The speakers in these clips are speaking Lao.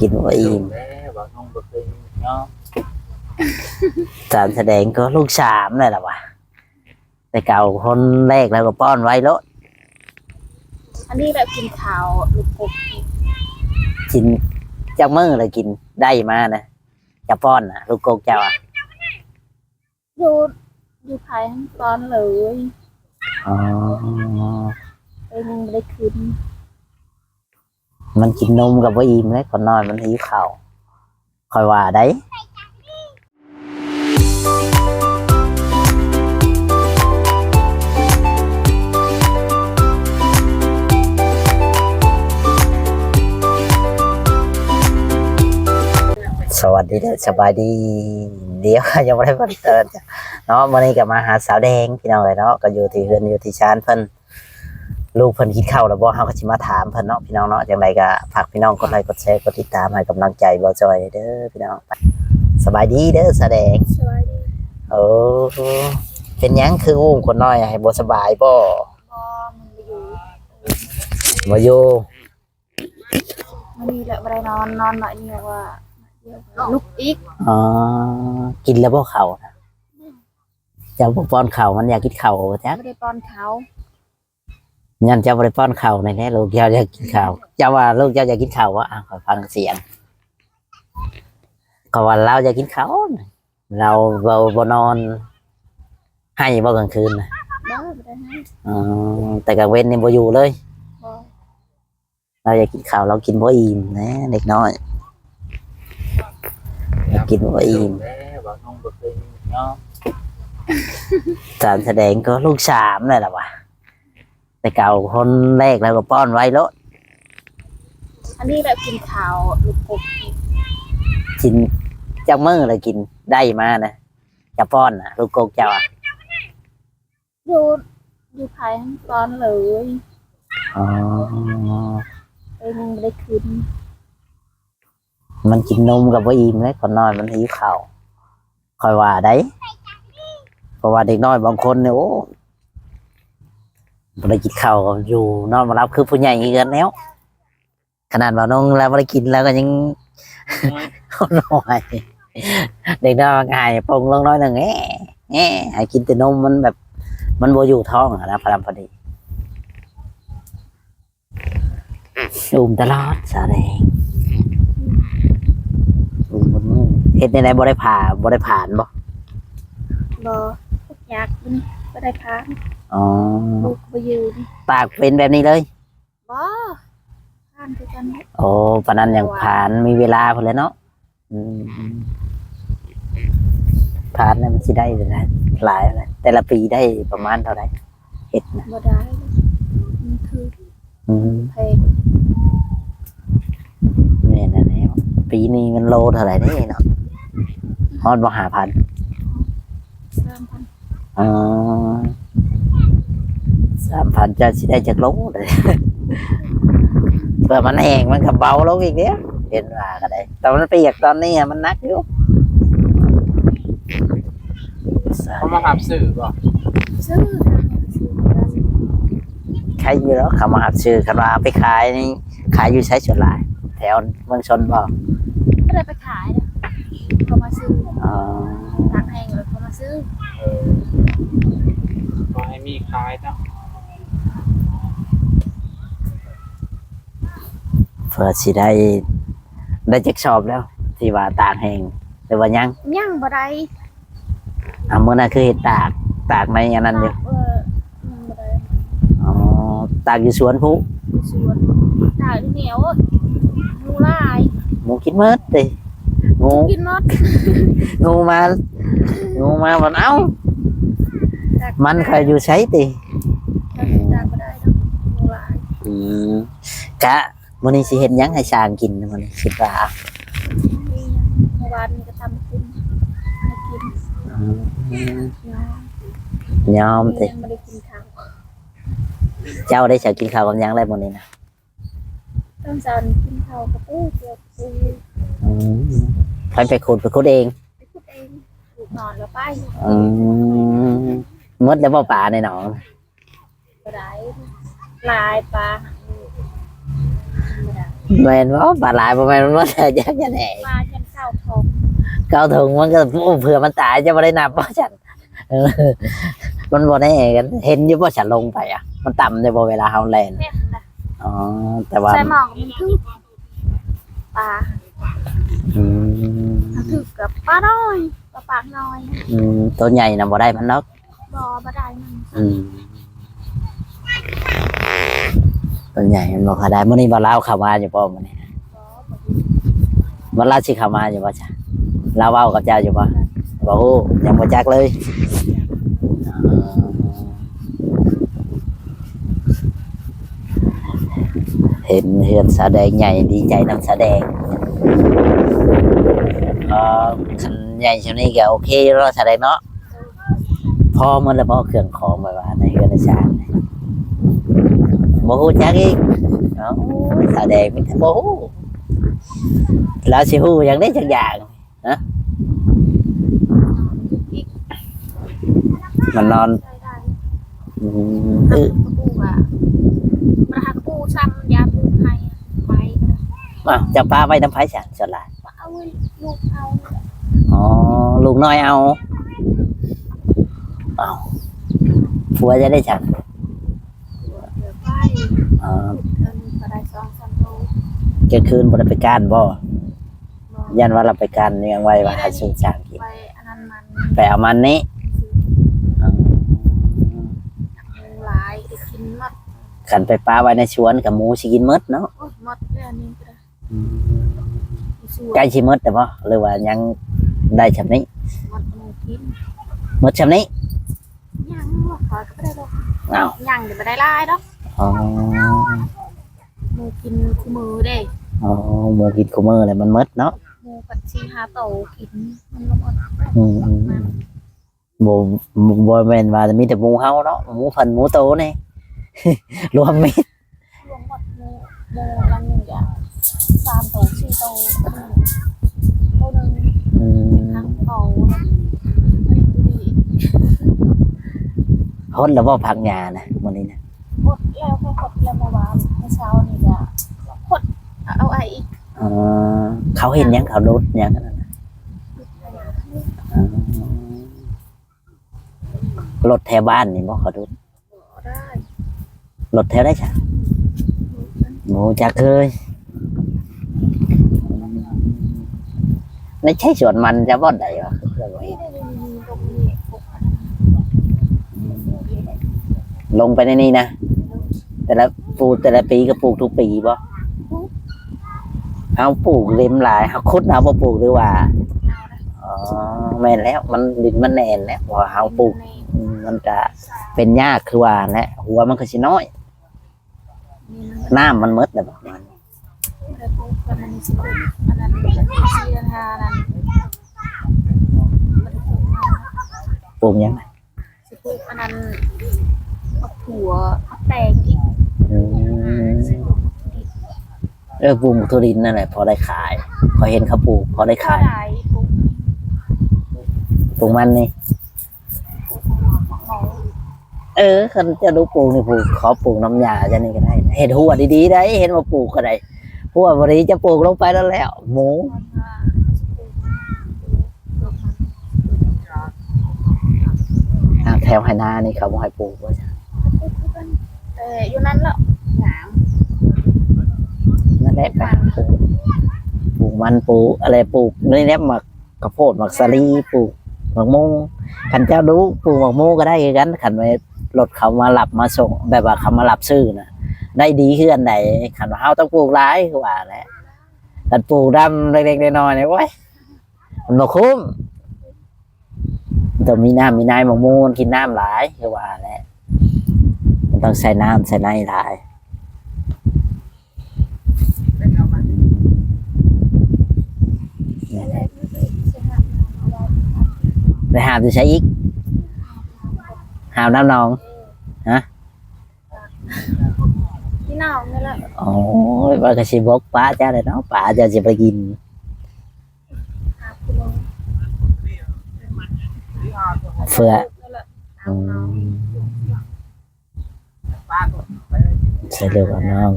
ກິນບໍ່ອີ່ມ. ແລ້ວເວົ້ານ້ອງບໍ່ເຄີຍຍອມ. ສາມສະແດງກໍລູກສາມແລ້ວລະວະ. ແຕ່ເກົ່າຄົນແລກແລ້ວກໍປ້ອນໄວໂລດ. ອັນນີ້ແຫຼະກິນເຂົ້າລູກກົກ. ກິນຈັກມື້ລະກິນໄດ້ມານະ? ຈະປ້ອນນະ ລູກກົກເຈົ້າອະ? ຢູ່ ຢູ່ໃຜຫັ້ນປ້ອນເລີຍ. ອໍ ເອີ ຍັງບໍ່ໄດ້ຂຶ້ນ. ມັນກິນນົມກໍບໍ່ອີ່ມແລ້ວ ຄົນນ້ອຍມັນຫິວເຂົ້າ ຂ້ອຍວ່າໄດ໋. ສະຫວັດດີເດີ ສະບາຍດີ. ດຽວ ຍັງບໍ່ໄດ້ເປີດເຕີນເນາະ. ມື້ນີ້ກໍມາຫາສາວແດງ ພີ່ນ້ອງເອີຍເນາະ, ກໍຢູ່ທີ່ເຮືອນຢູ່ທີ່ຊານເພິ່ນ. ລູກເພິ່ນກິນເຂົ້າແລ້ວບໍ່ ເຮົາກໍຊິມາຖາມເພິ່ນເນາະ ພີ່ນ້ອງເນາະ. ຈັ່ງໃດກໍຝາກພີ່ນ້ອງກົດໄລກົດແຊກົດຕິດຕາມໃຫ້ກຳລັງໃຈບ່າວຈ່ອຍເດີພີ່ນ້ອງ. ສະບາຍດີເດີສາວແດງ. ສະບາຍດີ. ໂອ້ ເປັນຫຍັງຄືອຸ້ມຄົນນ້ອຍ ໃຫ້ບໍ່ສະບາຍບໍ່? ບໍ່ ມັນບໍ່ຢູ່ ບໍ່ຢູ່. ມື້ນີ້ແຫຼະບໍ່ໄດ້ນອນ ນອນໜ້ອຍດຽວວ່າ ລຸກອີກ. ອໍ ກິນແລ້ວບໍ່ເຂົ້ານະ? ເຈົ້າບໍ່ປ້ອນເຂົ້າ ມັນຢາກກິນເຂົ້າບໍ່ຈັກ. ບໍ່ໄດ້ປ້ອນເຂົ້າ. ຍ້ອນເຈົ້າບໍ່ໄດ້ປ້ອນເຂົ້ານີ້ແຫຼະ ລູກເຈົ້າຢາກກິນເຂົ້າ. ເຈົ້າວ່າລູກເຈົ້າຢາກກິນເຂົ້າບໍ່? ອ້າວ ຂ້ອຍຟັງສຽງ ເຂົາວ່າລາວຢາກກິນເຂົ້າ ລາວເວົ້າບໍ່ນອນ. ໄຫ້ບໍ່ກາງຄືນນະ? ບໍ່ ບໍ່ໄດ້ໄຫ້. ອໍ ແຕ່ກາງເວັນນີ້ບໍ່ຢູ່ເລີຍ? ບໍ່. ລາວຢາກກິນເຂົ້າ ລາວກິນບໍ່ອີ່ມນະ ເດັກນ້ອຍ ກິນບໍ່ອີ່ມ. ແລ້ວເວົ້ານ້ອງບໍ່ເຄີຍຍອມ. ສາມສະແດງກໍລູກສາມແລ້ວລະວະ. ແຕ່ເກົ່າຄົນແລກແລ້ວກໍປ້ອນໄວໂລດ. ອັນນີ້ແຫຼະກິນເຂົ້າລູກກົກ. ກິນຈັກມື້ລະກິນໄດ້ມານະ? ຈະປ້ອນນະ ລູກກົກເຈົ້າອະ? ຢູ່ ຢູ່ໃຜຫັ້ນປ້ອນເລີຍ. ອໍ ເອີ ຍັງບໍ່ໄດ້ຂຶ້ນ. ມັນກິນນົມກໍບໍ່ອີ່ມແລ້ວ ຄົນນ້ອຍມັນຫິວເຂົ້າ ຂ້ອຍວ່າໄດ໋. ເພາະວ່າເດັກນ້ອຍບາງຄົນນີ້ ໂອ້ ບໍ່ໄດ້ກິນເຂົ້າ ຢູ່ນອນບໍ່ຫຼັບຄືຜູ້ໃຫຍ່ຄືກັນແລ້ວ. ຂະໜາດວ່ານ້ອງລາວບໍ່ໄດ້ກິນ ລາວກໍຍັງນ້ອຍ ເດັກນ້ອຍຫາຍປົງລົງໜ້ອຍໜຶ່ງ ແອ ແອ ໃຫ້ກິນແຕ່ນົມ ມັນແບບ ມັນບໍ່ຢູ່ທ້ອງຫັ້ນນະ ພໍດຳພໍດີ. ອຸ້ມຕະຫຼອດສາວແດງ ອຸ້ມໝົດມື້. ເຮັດແນວໃດ ບໍ່ໄດ້ຜ່າ ບໍ່ໄດ້ຜ່ານບໍ່? ບໍ່ ທຸກຢາກ ບໍ່ໄດ້ຜ່ານ. ອໍ ລູກບໍ່ຢູ່. ປາກເປັນແບບນີ້ເລີຍ? ບໍ່ ຜ່ານຄືກັນ. ໂອ້ ປານນັ້ນຍັງຜ່ານ ມີເວລາພຸ້ນແຫຼະເນາະ. ອືມ ຜ່ານແລ້ວມັນຊິໄດ້ຫຼາຍ ຫຼາຍແຫຼະ. ແຕ່ລະປີໄດ້ປະມານເທົ່າໃດ ເຮັດນະ? ບໍ່ໄດ້ ມັນຖືກ. ອືມ ແພງ. ແມ່ນແລ້ວ ປີນີ້ມັນໂລເທົ່າໃດເດ້ເນາະ? ຮອດບໍ່ ຫ້າພັນ? ສາມພັນ. ອໍ ສາມພັນ ເຈົ້າຊິໄດ້ຈັກໂລ? ເພື່ອມັນແຫ້ງ ມັນກໍເບົາລົງອີກເດ້ ເຫັນວ່າກໍໄດ້. ຕອນມັນປຽກຕອນນີ້ມັນໜັກຢູ່. ເຂົາມາຮັບຊື້ບໍ່? ຊື້ ໃຄຢູ່ແລ້ວ ເຂົາມາຮັບຊື້. ຄັນວ່າເອົາໄປຂາຍນີ້ ຂາຍຢູ່ໃສສ່ວນຫຼາຍ? ແຖວເມືອງຊົນບໍ່? ບໍ່ໄດ້ໄປຂາຍເດ້ ເຂົາມາຊື້. ອໍ ຕາກແຫ້ງແລ້ວເຂົາມາຊື້. ເອີ ຂໍໃຫ້ມີຂາຍເນາະ. ເພື່ອຊິໄດ້ ໄດ້ຈັກສອບແລ້ວ ທີ່ວ່າຕາກແຫ້ງ ຫຼືວ່າຍັງ? ຍັງບໍ່ໄດ້. ອ່າ ມື້ນັ້ນຄືເຮັດຕາກ ຕາກໃນອັນນັ້ນຢູ່. ເອີ ຍັງບໍ່ໄດ້. ອໍ ຕາກຢູ່ສວນພຸ້ນ? ຢູ່ສວນ ຕາກຢູ່ນີ້. ໂອ້ຍ ງູຫຼາຍ ງູກິນໝົດເດ້. ງູ ງູກິນໝົດ. ງູມາ ງູມາບັດ ເອົ້າ ຕາກ ມັນຂ້ອຍຢູ່ໃສຕິ? ຕາກບໍ່ໄດ້ດອກ ງູຫຼາຍ. ອືມ ກະ ມື້ນີ້ຊິເຮັດຫຍັງໃຫ້ຊ້າງກິນມື້ນີ້ຄິດວ່າ? ເມື່ອວານນີ້ກໍຕຳບັກຫຸ່ງໃຫ້ກິນ. ອືມ ຍອມ ຍອມຕິ? ຍັງບໍ່ໄດ້ກິນເຂົ້າ. ເຈົ້າໄດ້ສາກິນເຂົ້າກັບຫຍັງແລ້ວມື້ນີ້ນະ? ຕອນເຊົ້າກິນເຂົ້າກັບປູ ເຈີກະປູ. ອືມ ໃຜໄປຂຸດ? ໄປຂຸດເອງ? ໄປຂຸດເອງ ລູກນອນແລ້ວໄປ. ອືມ ໝົດແລ້ວບໍ່ປາໃນໜອງ? ບໍ່ໄດ້ ຫຼາຍປາ ບໍ່ໄດ້. ແມ່ນບໍ່? ປາຫຼາຍບໍ່ແມ່ນ ມັນບໍ່ໄດ້ຈັກແນ່. ປາຈັ່ງເກົ້າຖົງ ເກົ້າຖົງ ມັນກໍ ໂອ້ ເຜື່ອມັນຕາຍ ຈະບໍ່ໄດ້ນັບບໍ່ຊັ້ນ? ເອີ ມັນບໍ່ແນ່ກັນ. ເຫັນຢູ່ບໍ່ຊັ້ນ ລົງໄປອະ? ມັນຕ່ຳຢູ່ບໍ່ເວລາເຮົາແລ່ນ? ເຫັນນະ. ອໍ ແຕ່ວ່າ ໃສ່ໝອກມັນຖືກປາ. ອືມ ມັນຖືກກັບປານ້ອຍ ປາປາກນ້ອຍ. ອືມ ໂຕໃຫຍ່ນະບໍ່ໄດ້ມັນດອກ. ບໍ່ ບໍ່ໄດ້ມັນ. ອືມ ໂຕໃຫຍ່ມັນບໍ່ຄ່ອຍໄດ້. ມື້ນີ້ບ່າວລາວເຂົ້າມາຢູ່ບໍ່ມື້ນີ້? ບໍ່ ບໍ່ຮູ້. ບ່າວລາວຊິເຂົ້າມາຢູ່ບໍ່ຊະ? ລາວເວົ້າກັບເຈົ້າຢູ່ບໍ່? ບໍ່ຮູ້ ຍັງບໍ່ຈັກເລີຍ. ອໍ ເຫັນເຮືອນສາວແດງໃຫຍ່ ດີໃຈນຳສາວແດງ. ອໍ ຄັນໃຫຍ່ຊ່ຳນີ້ກໍໂອເຄຢູ່ເນາະ ສາວແດງເນາະ. ພໍໝົດແລ້ວບໍ່ ເຄື່ອງຂອງແບບວ່າໃນເຮືອນໃນຊານ? ບໍ່ຮູ້ຈັກອີກ. ເອົ້າ ສາວແດງມີແຕ່ບໍ່ຮູ້ ລາວຊິຮູ້ຫຍັງໄດ້ຈັກຢ່າງ? ຮະ? ມັນນອນ. ອືມ ກະປູກະ ມັນຫາກະປູຊ້ຳ ຢາປູໃຫ້ໄປ. ອ້າວ ເຈົ້າປະໄວ້ນຳໃຜຊັ້ນສ່ວນຫຼາຍ? ປະໄວ້ລູກເຮົາ. ອໍ ລູກນ້ອຍເອົາ. ອ້າວ ຜົວຈະໄດ້ຊັ້ນ? ຜົວເດີໄປ. ອໍ ເອີ ກໍໄດ້ສອງສາມໂຕ. ກາງຄືນບໍ່ໄດ້ໄປກ້ານບໍ່? ບໍ່. ຢ້ານວ່າລາວໄປກ້ານຫຍັງໄວ້ວ່າໃຫ້ຊຸມຊ່າງກິນ. ໄປອັນນັ້ນມັນ ໄປເອົາມັນນີ້. ອືມ ໝູຫຼາຍ ໄດ້ກິນໝົດ. ຄັນໄປປະໄວ້ໃນສວນກໍໝູຊິກິນໝົດເນາະ. ໂອ້ຍ ໝົດແລ້ວນີ້ກໍໄດ້. ອືມ ໃກ້ຊິໝົດແລ້ວບໍ່ ຫຼືວ່າຍັງໄດ້ຊ່ຳນີ້? ໝົດໝູກິນ. ໝົດຊ່ຳນີ້? ຍັງ ຂ້ອຍກໍບໍ່ໄດ້ດອກ. ອ້າວ ຍັງ ຍັງບໍ່ໄດ້ຫຼາຍດອກ. ອໍ ໝູກິນຄູ່ມື້ເດ້. ອໍ ໝູກິນຄູ່ມື້ແລ້ວມັນໝົດເນາະ. ໝູເພິ່ນສີ່ຫ້າໂຕກິນ ມັນບໍ່ໝົດ. ອືມ ອືມ ອືມ ບໍ່ ບໍ່ແມ່ນວ່າມີແຕ່ໝູເຮົາເນາະ ໝູເພິ່ນ ໝູໂຕນີ້ ລວມມິດ ລວມໝົດ. ໝູ ໝູລະໜຶ່ງຢ່າງ ສາມໂຕ ສີ່ໂຕ ໂຕໜຶ່ງ. ອືມ ທັງເຂົາ ອັນນີ້ ຫົດແລ້ວບໍ່ຜັກຫຍ້ານະ ມື້ນີ້ນະ? ຫົດແລ້ວ ຫົດແລ້ວເມື່ອວານ ເມື່ອເຊົ້ານີ້ກະຫົດ ເອົາໄອອີກ. ອໍ ເຂົາເຮັດຫຍັງ? ເຂົາດູດຫຍັງອັນນັ້ນນະ? ອໍ ລົດແຖວບ້ານນີ້ບໍ່ ເຂົາດູດ? ບໍ່ໄດ້. ລົດແຖວໃດຊະ? ບໍ່ຮູ້ຈັກເລີຍ. ໃນໃຊ້ສວນມັນຈະບ່ອນໃດວະ? ລົງໄປໃນນີ້ນະ? ແຕ່ລະ ປູກແຕ່ລະປີກໍປູກທຸກປີບໍ່? ເຮົາປູກເລັມຫຼາຍ ເຮົາຂຸດເອົາບໍ່ປູກ ຫຼືວ່າ? ອໍ ແມ່ນແລ້ວ ມັນ ດິນມັນແໜ້ນແລ້ວ ເພາະວ່າເຮົາປູກ ອືມ ມັນກະເປັນຍາກ ຄືວ່າແຫຼະ ຫົວມັນກໍຊິນ້ອຍ. ນ້ຳມັນໝົດແລ້ວບໍ່? ບໍ່ໄດ້ປູກ ອັນນັ້ນຊິປູກ ອັນນັ້ນ ອັນນັ້ນ ປູກຫຍັງ? ຊິປູກອັນນັ້ນ ໝາກຖົ່ວ ໝາກແຕງອີກ. ອືມ ເອີ ປູກໝາກຖົ່ວດິນນັ້ນແຫຼະ ພໍໄດ້ຂາຍ. ຂ້ອຍເຫັນເຂົາປູກ ພໍໄດ້ຂາຍ. ປູກມັນນີ້ ເອີ ຄັນເຈົ້າດູປູກນີ້ ປູກ ຂໍປູກນຳຫຍ້າເຈົ້ານີ້ກໍໄດ້. ເຮັດຮົ້ວດີໆໄດ໋ ເຫັນວ່າປູກກໍໄດ້. ຮົ້ວບໍ່ດີ ຈະປູກລົງໄປນັ້ນແລ້ວ ໝູ. ທາງແຖວໄຮ່ນານີ້ເຂົາບໍ່ໃຫ້ປູກວ່າຊັ້ນ. ເອີ ຢູ່ນັ້ນແຫຼະ ງາມ. ນັ້ນແຫຼະ ໄປປູກ ປູກມັນ ປູກອະໄລ ປູກນີ້ແຫຼະ ໝາກເຂົ້າໂພດ ໝາກສາລີ ປູກໝາກໂມ. ຄັນເຈົ້າດູປູກໝາກໂມກໍໄດ້ຄືກັນ ຄັນວ່າລົດເຂົາມາຮັບມາສົ່ງ ແບບວ່າເຂົາມາຮັບຊື້ນະ ໄດ້ດີຄືກັນໃດ. ຄັນວ່າເຮົາຕ້ອງປູກຫຼາຍ ຄືວ່າແຫຼະ. ຄັນປູກນຳເລັກໆນ້ອຍໆນີ້ ໂອ້ຍ ມັນບໍ່ຄຸ້ມ. ຕ້ອງມີນ້ຳມີໃນ ໝາກໂມມັນກິນນ້ຳຫຼາຍ ຄືວ່າແຫຼະ. ມັນຕ້ອງໃສ່ນ້ຳໃສ່ໃນຫຼາຍ. ໄປຫາບຢູ່ໃສອີກ? ຫາບນ້ຳໜອງ? ຮະ? ພີ່ນ້ອງນີ້ແຫຼະ. ໂອ້ຍ ວ່າກໍຊິບອກປ້າເຈົ້າແຫຼະເນາະ ປ້າເຈົ້າຊິໄປກິນ. ເຟືອ ອືມ ໃສ່ລູກເອົານ້ອງ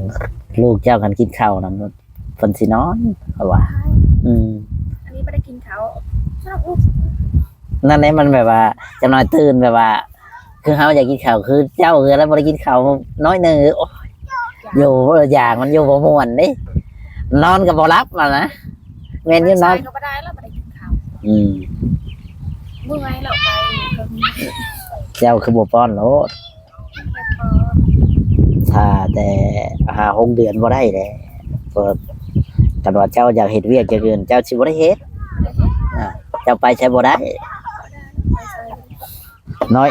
ລູກເຈົ້າຄັນກິນເຂົ້ານຳ ເພິ່ນຊິນອນ ເຂົາວ່າ. ອືມ ອັນນີ້ບໍ່ໄດ້ກິນເຂົ້າ ນັ້ນແຫຼະ ມັນແບບວ່າ ຈັກໜ້ອຍຕື່ນ ແບບວ່າ ຄືເຮົາຢາກກິນເຂົ້າ ຄືເຈົ້າເຮືອນລະບໍ່ໄດ້ກິນເຂົ້າໜ້ອຍໜຶ່ງ ໂອ້ຍ ຢາກ ຢູ່ບໍ່ ຢາກ ມັນຢູ່ບໍ່ມ່ວນເດ້ ນອນກໍບໍ່ຫຼັບຫັ້ນນະ. ແມ່ນຢູ່ ນອນ ກໍບໍ່ໄດ້ລະ ບໍ່ໄດ້ກິນເຂົ້າ. ອືມ ເມື່ອຍແລ້ວໄປ ເຈົ້າຄືບໍ່ປ້ອນໂລດ ຖ້າແຕ່ຫ້າຫົກເດືອນບໍ່ໄດ້ແຫຼະ ເພາະ ຄັນວ່າເຈົ້າຢາກເຮັດວຽກຢ່າງອື່ນ ເຈົ້າຊິບໍ່ໄດ້ເຮັດ ອ່າ ເຈົ້າໄປໃສບໍ່ໄດ້ ນ້ອຍ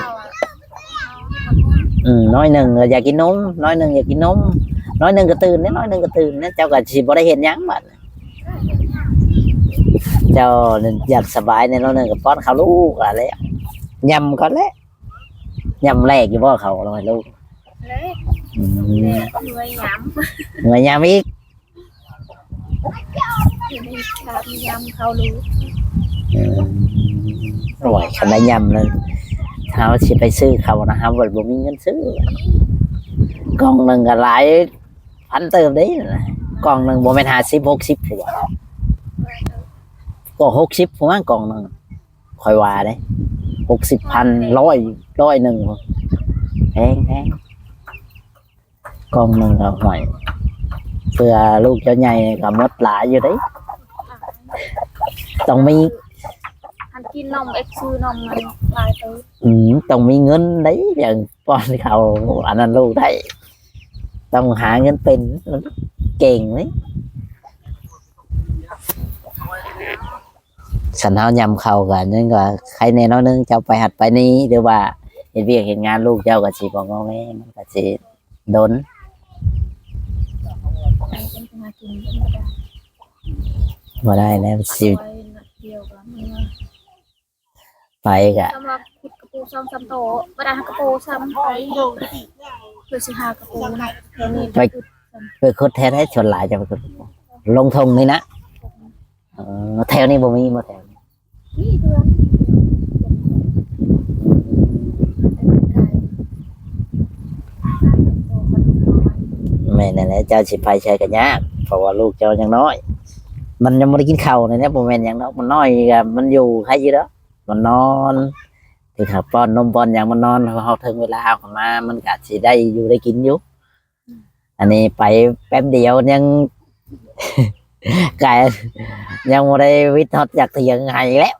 ອືມ ນ້ອຍໜຶ່ງກໍຢາກກິນນົມ ນ້ອຍໜຶ່ງຢາກກິນນົມ ນ້ອຍໜຶ່ງກໍຕື່ນເດ້ ນ້ອຍໜຶ່ງກໍຕື່ນເດ້ ເຈົ້າກໍຊິບໍ່ໄດ້ເຮັດຫຍັງບາດ ເຈົ້າຢາກສະບາຍແດ່ ນ້ອຍໜຶ່ງກໍປ້ອນເຂົ້າລູກລະແລ້ວ ຍຳກ່ອນແຫຼະ. ຍຳແລກຢູ່ບໍ່ເຂົາເອົາໃຫ້ລູກ? ແລກ ອືມ ແລກເມື່ອຍຍາມ ເມື່ອຍຍາມອີກ ຢູ່ໃນຊາມຍາມເຂົ້າລູກ. ອືມ ໂອ້ຍ ຄັນໄດ້ຍຳນັ້ນ ເຮົາຊິໄປຊື້ເຂົ້ານະ ເຮົາບໍ່ມີເງິນຊື້ ກ່ອງໜຶ່ງກໍຫຼາຍພັນເຕີບເດ້ ກ່ອງໜຶ່ງບໍ່ແມ່ນຫ້າສິບ ຫົກສິບພຸ້ນ ກໍຫົກສິບພຸ້ນ ກ່ອງໜຶ່ງ. ຂ້ອຍວ່າເດ້ ຫົກສິບພັນ ຮ້ອຍ ຮ້ອຍໜຶ່ງ ແພງໆ ກ່ອງໜຶ່ງກໍ ຫ້ວຍ ເພື່ອລູກເຈົ້າໃຫຍ່ກໍໝົດຫຼາຍຢູ່ເດ້ ຕ້ອງມີ ອັນກິນນົມເອັກຊື້ນົມມັນຫຼາຍເຕີບ. ອືມ ຕ້ອງມີເງິນເດ້ ຢ່າງປ້ອນເຂົ້າ ອັນນັ້ນລູກໄດ້ ຕ້ອງຫາເງິນເປັນ ເກັ່ງເດ້. ຄັນເຮົາຍຳເຂົ້າກໍຍັງວ່າໄຄແນ່ໜ້ອຍໜຶ່ງ ເຈົ້າໄປຫັ້ນໄປນີ້ ຫຼືວ່າເຮັດວຽກເຮັດງານ ລູກເຈົ້າກໍຊິບໍ່ງໍແງ ມັນກໍຊິດົນ ບໍ່ໄດ້ແລ້ວ ຊິໄປກະ ສຳລັບຂຸດກະປູສອງສາມໂຕ ບໍ່ໄດ້ຫາກະປູຊ້ຳ ເພື່ອຊິຫາກະປູນະ ໄປ ໄປຂຸດແຖວໃດ ສ່ວນຫຼາຍຈະໄປຂຸດ ລົງທົ່ງນີ້ນະ. ເອີ ແຖວນີ້ບໍ່ມີບໍ່ ແຖວນີ້? ມີເທື່ອ ແມ່ນນັ້ນແຫຼະ ເຈົ້າຊິໄປໃສກໍຍາກ ເພາະວ່າລູກເຈົ້າຍັງນ້ອຍ ມັນຍັງບໍ່ໄດ້ກິນເຂົ້ານີ້ແຫຼະ ບໍ່ແມ່ນຫຍັງດອກ ມັນນ້ອຍກໍມັນຢູ່ໄຄຢູ່ດອກ ມັນນອນ ຄືຖ້າປ້ອນນົມປ້ອນຫຍັງມັນນອນ ຮອດເຖິງເວລາເຮົາກໍມາ ມັນກໍຊິໄດ້ຢູ່ໄດ້ກິນຢູ່. ອັນນີ້ໄປແປັບດຽວຍັງ ກາຍ ຍັງບໍ່ໄດ້ວິດຮອດຈັກຖຽງໄຫ້ແລ້ວ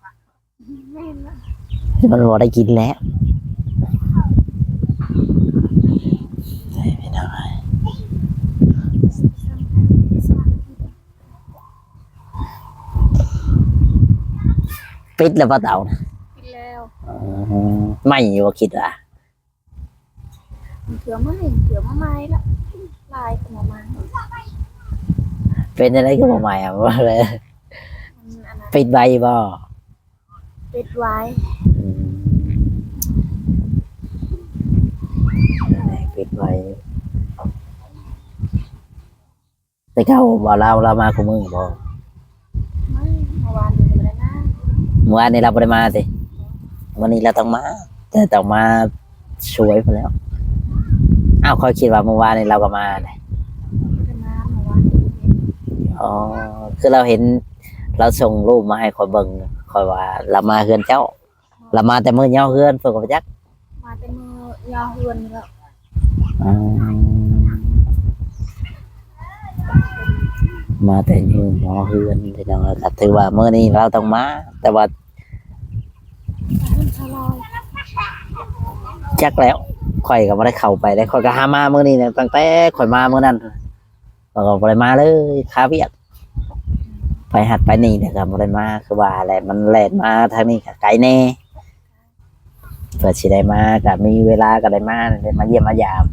ມັນບໍ່ໄດ້ກິນແລ້ວ ປິດແລ້ວບໍ່ເຕົານະ? ປິດແລ້ວ. ອືມ ໄໝ້ຢູ່ບໍ່ ຄິດວ່າ? ເທື່ອມາໃໝ່ ເທື່ອມາໃໝ່ລະ ຫຼາຍກໍມາໃໝ່. ເປັນຈັ່ງໃດຄືບໍ່ໃໝ່ອະ? ວ່າແລ້ວ ມັນອັນນັ້ນ ປິດໄວ້ບໍ່? ປິດໄວ້. ອືມ ປິດໄວ້. ແຕ່ເກົ່າບໍ່ລາວ ລາວມາຄູ່ມື້ບໍ່? ມາ ເມື່ອວານນີ້ບໍ່ໄດ້ມາ. ເມື່ອວານນີ້ລາວບໍ່ໄດ້ມາຕິ? ມື້ນີ້ລາວຕ້ອງມາ ແຕ່ຕ້ອງມາສວຍພຸ້ນແລ້ວ. ອ້າວ ຂ້ອຍຄິດວ່າມື້ວານນີ້ລາວກໍມາເດ້. ບໍ່ໄດ້ມາ ເມື່ອວານນີ້ບໍ່ເຫັນ. ອໍ ຄືລາວເຫັນ ລາວສົ່ງຮູບມາໃຫ້ຂ້ອຍເບິ່ງ ຂ້ອຍວ່າລາວມາເຮືອນເຈົ້າ. ລະມາແຕ່ມື້ຍໍເຮືອນ ເພິ່ນກໍບໍ່ຈັກ ມາແຕ່ມື້ຍໍເຮືອນນີ້ແຫຼະ. ອືມ ມາແຕ່ມື້ຍໍເຮືອນ ພີ່ນ້ອງເອີຍ. ກໍຖືວ່າມື້ນີ້ລາວຕ້ອງມາ ແຕ່ວ່າ ຈັກແລ້ວ ຂ້ອຍກໍບໍ່ໄດ້ເຂົ້າໄປເດ້. ຂ້ອຍກໍຫາມາມື້ນີ້ແຫຼະ ຕັ້ງແຕ່ຂ້ອຍມາມື້ນັ້ນ ຂ້ອຍກໍບໍ່ໄດ້ມາເລີຍ ຄາວຽກ ໄປຫັ້ນໄປນີ້ແລ້ວກໍບໍ່ໄດ້ມາ. ຄືວ່າແຫຼະ ມັນແລ່ນມາທາງນີ້ກໍໄກແດ່. ເພື່ອຊິໄດ້ມາ ກໍມີເວລາກໍໄດ້ມາ ໄດ້ມາຢ້ຽມມາຢາມ.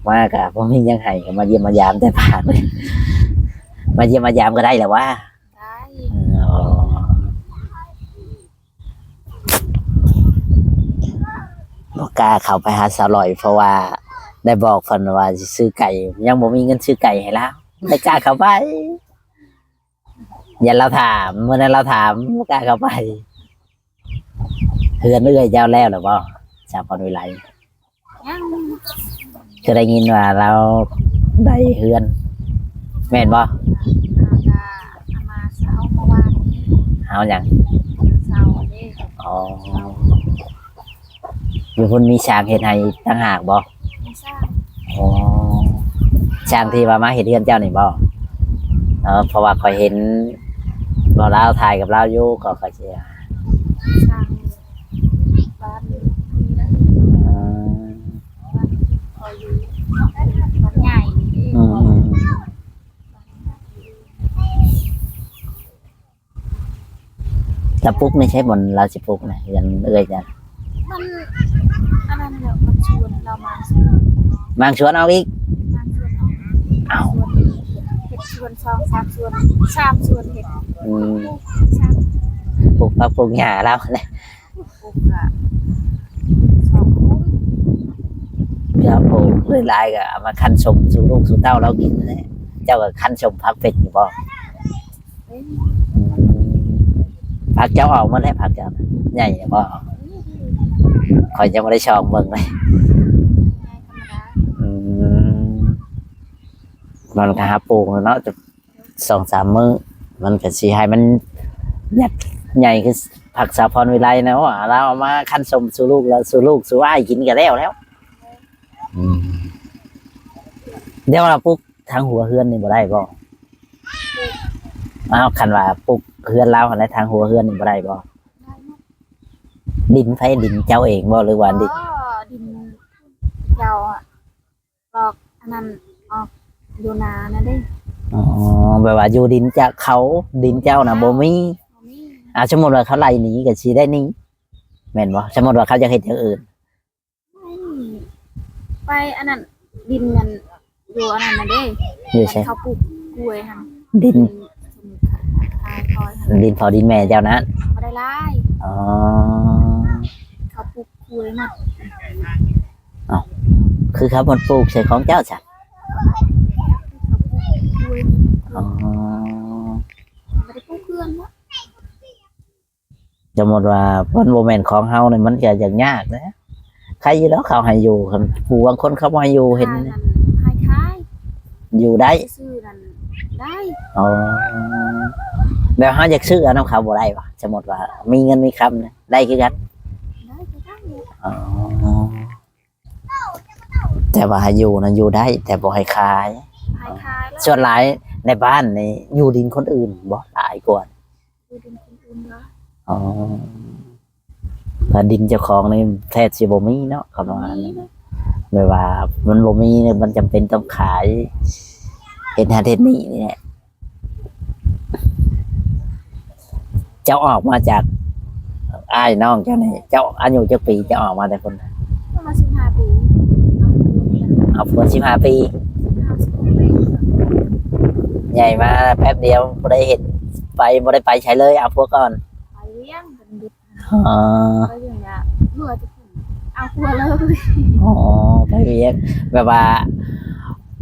ມາກໍບໍ່ມີຫຍັງໃຫ້ ກໍມາຢ້ຽມມາຢາມແຕ່ປາກ ມາຢ້ຽມມາຢາມກໍໄດ້ແຫຼະຫວາ? ໄດ້. ອໍ ບໍ່ກ້າເຂົ້າໄປຫາສາວຫຼອຍ ເພາະວ່າໄດ້ບອກເພິ່ນວ່າຊິຊື້ໄກ່ ຍັງບໍ່ມີເງິນຊື້ໄກ່ໃຫ້ລາວ ບໍ່ກ້າເຂົ້າໄປ. ຢ້ານລາວຖາມ ມື້ນັ້ນລາວຖາມ ບໍ່ກ້າເຂົ້າໄປ. ເຮືອນເອື້ອຍເຈົ້າແລ້ວແລ້ວບໍ່ ສາວພອນວິໄລ? ຍັງ. ຄືໄດ້ຍິນວ່າລາວໄດ້ເຮືອນ ແມ່ນບໍ່? ເຮົາກະເອົາມາເຊົ່າເມື່ອວານນີ້. ເອົາຫຍັງ? ເຊົ່າເດ້. ອໍ ຢູ່ພຸ້ນມີຊ່າງເຮັດໃຫ້ຕ່າງຫາກບໍ່? ມີຊ່າງ. ອໍ ຊ່າງທີ່ວ່າມາເຮັດເຮືອນເຈົ້ານີ້ບໍ່? ເອີ ເພາະວ່າຂ້ອຍເຫັນບ່າວລາວຖ່າຍກັບລາວຢູ່ ກໍຂ້ອຍຊິ ຊ່າງບ້ານນີ້ນະ. ອືມ ບ້ານຂ້ອຍຢູ່ ບ້ານໃຫຍ່ນີ້ເດ້. ອືມໆໆ ລະປຸກໃນໃສບ່ອນລາວຊິປຸກນະ ເຮືອນເອື້ອຍຈັ່ງ? ມັນ ອັນນັ້ນແຫຼະ ມັນຊວນລາວມາງສວນ. ມາງສວນເອົາອີກ? ມາງສວນເອົາ. ເອົ້າ ສວນເຮັດ ເຮັດສວນສອງສາມສວນ ສາມສວນເຮັດ. ອືມ ສາມ ປູກຜັກປູກຫຍ້າລາວຫັ້ນແຫຼະ. ປູກກະສອງໂຮງ ລາວປູກຫຼາຍໆ ກະເອົາມາຄັ້ນສົ້ມສູ່ລູກສູ່ເຕົ້າລາວກິນຫັ້ນແຫຼະ. ເຈົ້າກະຄັ້ນສົ້ມຜັກເປັນຢູ່ບໍ່? ເປັນ. ອືມ ຜັກເຈົ້າອອກໝົດແລ້ວ ຜັກເຈົ້ານະ ໃຫຍ່ແລ້ວບໍ່? ຂ້ອຍຍັງບໍ່ໄດ້ສ່ອງເບິ່ງເລີຍ. ອືມ ມັນກະຫາປູກແລ້ວເນາະ ສອງສາມມື້ ມັນກະຊິໃຫ້ມັນຍັດໃຫຍ່ຄືຜັກສາວພອນວິໄລນະ. ໂອ້ ລາວເອົາມາຄັ້ນສົ້ມສູ່ລູກ ແລ້ວສູ່ລູກສູ່ອ້າຍກິນກະແລ້ວແລ້ວ. ອືມ ດຽວລາປຸກທາງຫົວເຮືອນນີ້ບໍ່ໄດ້ບໍ່? ອ້າວ ຄັນວ່າປຸກເຮືອນລາວຫັ້ນແຫຼະ ທາງຫົວເຮືອນນີ້ບໍ່ໄດ້ບໍ່? ໄດ້ໝົດ. ດິນໃຜ? ດິນເຈົ້າເອງບໍ່ ຫຼືວ່າດິນ? ອໍ ດິນເຈົ້າອະ ອອກອັນນັ້ນ ອອກຢູ່ນານັ້ນເດ້. ອໍ ແບບວ່າຢູ່ດິນຈາກເຂົາ ດິນເຈົ້ານະບໍ່ມີ. ບໍ່ມີ. ອ່າ ສົມມຸດວ່າເຂົາໄລ່ໜີກະຊິໄດ້ໜີ ແມ່ນບໍ່? ສົມມຸດວ່າເຂົາຢາກເຮັດຢ່າງອື່ນ ໄປ ໄປອັນນັ້ນ ດິນນັ້ນ ຢູ່ອັນນັ້ນນະເດ້. ຢູ່ໃສ? ເຂົາປູກກ້ວຍຫັ້ນ ດິນ ດິນພໍ່ດິນແມ່ເຈົ້ານັ້ນ ບໍ່ໄດ້ຫຼາຍ. ອໍ ເຂົາປູກກ້ວຍໝົດ. ເອົ້າ ຄືເຂົາບໍ່ປູກໃສ່ຂອງເຈົ້າຊະ? ເຂົາປູກກ້ວຍ. ອໍ ບໍ່ໄດ້ປູກເຮືອນເນາະ. ສົມມຸດວ່າມັນບໍ່ແມ່ນຂອງເຮົານີ້ ມັນກະຢາກຍາກແຫຼະ. ໃຄຢູ່ແລ້ວເຂົາໃຫ້ຢູ່ ຄັນຜູ້ບາງຄົນເຂົາບໍ່ໃຫ້ຢູ່ ເຫັນ ໃຫ້ຂາຍ ຢູ່ໄດ້ ຊື້ນັ້ນໄດ້. ອໍ ແບບເຮົາຢາກຊື້ເອົານຳເຂົາບໍ່ໄດ້ຫວາ? ສົມມຸດວ່າມີເງິນມີຄຳນະ ໄດ້ຄືກັນ? ໄດ້ຄືກັນ. ອໍ ແຕ່ວ່າໃຫ້ຢູ່ນະຢູ່ໄດ້ ແຕ່ບໍ່ໃຫ້ຂາຍ. ໃຫ້ຂາຍແລ້ວ. ສ່ວນຫຼາຍໃນບ້ານນີ້ຢູ່ດິນຄົນອື່ນບໍ່ ຫຼາຍກວ່າ? ຢູ່ດິນຄົນອື່ນເນາະ. ອໍ ຖ້າດິນເຈົ້າຂອງນີ້ແທບຊິບໍ່ມີເນາະ ຄຳວ່າ ບໍ່ມີເນາະ. ແບບວ່າມັນບໍ່ມີ ມັນຈຳເປັນຕ້ອງຂາຍ ເຮັດຫັ້ນເຮັດນີ້ນີ້ແຫຼະ. ເຈົ້າອອກມາຈາກອ້າຍນ້ອງເຈົ້ານີ້ ເຈົ້າອາຍຸຈັກປີ ເຈົ້າອອກມາແຕ່ພຸ້ນ? ປະມານສິບຫ້າປີ. ເອົາຜົວສິບຫ້າປີ. ສິບຫ້າ ສິບຫົກປີ. ໃຫຍ່ມາແປັບດຽວບໍ່ໄດ້ເຫັນໄປ ບໍ່ໄດ້ໄປໃສເລີຍ ເອົາຜົວກ່ອນ. ໄປວຽງ. ອໍ ໄປວຽງລະ ເມື່ອຈະຂຶ້ນ ເອົາຜົວເລີຍ. ອໍ ໄປວຽງ ແບບວ່າ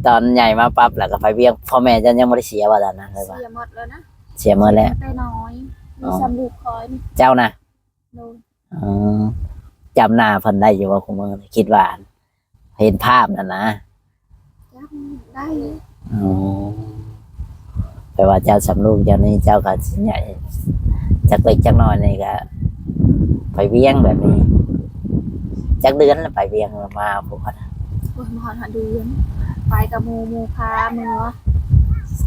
ຕອນໃຫຍ່ມາປັບແລ້ວກະໄປວຽງ. ພໍ່ແມ່ເຈົ້າຍັງບໍ່ໄດ້ເສຍບໍ່ຕອນນັ້ນ ຫຼືວ່າ? ເສຍໝົດແລ້ວນະ. ເສຍໝົດແລ້ວ. ເສຍຕັ້ງແຕ່ນ້ອຍ ມີ ອໍ ສ່ຳລູກຂ້ອຍນີ້. ເຈົ້ານະ? ໂດຍ. ອໍ ຈຳໜ້າເພິ່ນໄດ້ຢູ່ບໍ່? ຄຸມື້ນີ້ຄິດວ່າ ເຫັນພາບນັ້ນນະ. ຈຳໄດ້. ອໍ ແປວ່າເຈົ້າສ່ຳລູກເຈົ້ານີ້ ເຈົ້າກະຊິໃຫຍ່ ຈັກເລັກຈັກນ້ອຍນີ້ກະໄປວຽງແບບນີ້. ຈັກເດືອນລະໄປວຽງລະມາພຸ້ນ? ໂອ້ຍ ບໍ່ຮອດຫ້າເດືອນ ໄປກັບໝູ່ ໝູ່ພາເມືອ.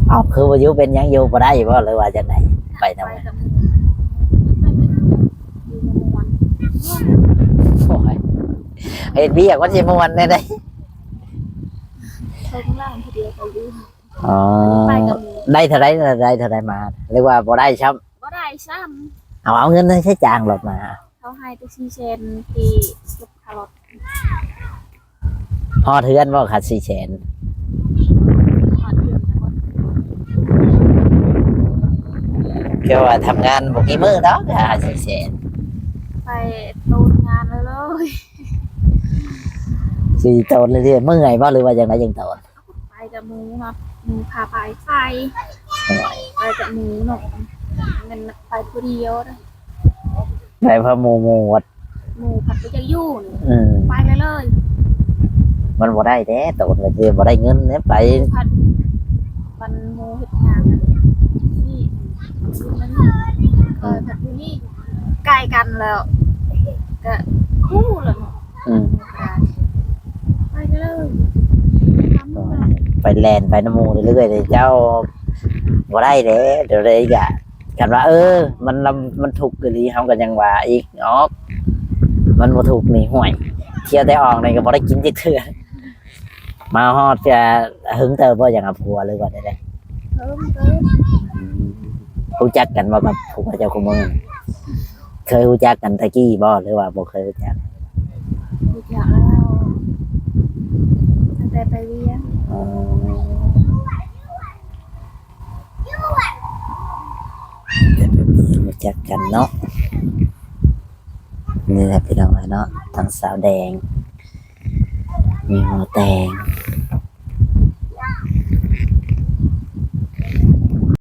ເອົ້າ ຄືວ່າຢູ່ເປັນຫຍັງ ຢູ່ບໍ່ໄດ້ບໍ່ ຫຼືວ່າຈັ່ງໃດ? ໄປນຳ ໄປກັບໝູ່ ຢູ່ມ່ວນ. ໂອ້ຍ ເຮັດວຽກມັນຊິມ່ວນແນວໃດ? ເທິງຫຼານຜູ້ດຽວໄປຢູ່. ອໍ ໄປກັບໝູ່. ໄດ້ເທົ່າໃດ ໄດ້ເທົ່າໃດມາ ຫຼືວ່າບໍ່ໄດ້ຊ້ຳ? ບໍ່ໄດ້ຊ້ຳ. ເອົາ ເອົາເງິນໃຊ້ຈ່າງລົດມາ. ເຂົາໃຫ້ແຕ່ສີ່ແສນກີບ ລົດຄ່າລົດ. ຮອດເຮືອນບໍ່ ຄ່າສີ່ແສນ? ຮອດເຮືອນ. ຄືວ່າທຳງານບໍ່ກີ່ມື້ດອກ ຫ້າສີ່ແສນ. ໄປໂຕນງານເລີຍ ຊິໂຕນເລື້ອຍໆ. ເມື່ອຍບໍ່ ຫຼືວ່າຈັ່ງໃດຈັ່ງໂຕນ? ໄປກັບໝູ່ເນາະ ໝູ່ພາໄປ ໄປ ໄປກັບໝູ່ເນາະ ແມ່ນໄປຜູ້ດຽວເດ້. ໄປພາໝູ່ ໝູ່ ໝູ່ພັດບໍ່ຢາກຢູ່. ອືມ ໄປເລີຍໆ. ມັນບໍ່ໄດ້ເດ້ ໂຕນເລີຍ ບໍ່ໄດ້ເງິນເດ້ ໄປ ໝູ່ພັດ ອັນໝູ່ເຮັດງານຫັ້ນນີ້ ມັນ ເອີ ຖ້າຜູ້ນີ້ໃກ້ກັນແລ້ວ ກະຮູ້ແລ້ວເນາະ ອືມ ໄປເລີຍ ໄປແລ່ນໄປນຳໝູ່ເລື້ອຍໆ ເຈົ້າບໍ່ໄດ້ເດ້ ດຽວໃດກະ ຄັນວ່າ ເອີ ມັນລຳ ມັນທຸກອີ່ຫຼີ ເຮົາກໍຍັງວ່າອີກ ອອກ ມັນບໍ່ທຸກນີ້ ຫ້ວຍ ທ່ຽວແຕ່ອອກນີ້ກໍບໍ່ໄດ້ກິນຈັກເທື່ອ. ມາຮອດກະເຫິງເຕີບບໍ່ ຢາກເອົາຜົວ ຫຼືວ່າແນວໃດ? ເຫິງເຕີບ. ອືມ ຮູ້ຈັກກັນບໍ່ກັບຜົວເຈົ້າຄູ່ມື້? ເຄີຍຮູ້ຈັກກັນແຕ່ກີ້ບໍ່ ຫຼືວ່າບໍ່ເຄີຍຮູ້ຈັກ? ຮູ້ຈັກແລ້ວ ຕັ້ງແຕ່ໄປວຽງ. ອໍ ແຕ່ໄປວຽງ ຮູ້ຈັກກັນເນາະ. ນີ້ແຫຼະພີ່ນ້ອງເອີຍເນາະ ທາງສາວແດງ ມີຫົວແຕງ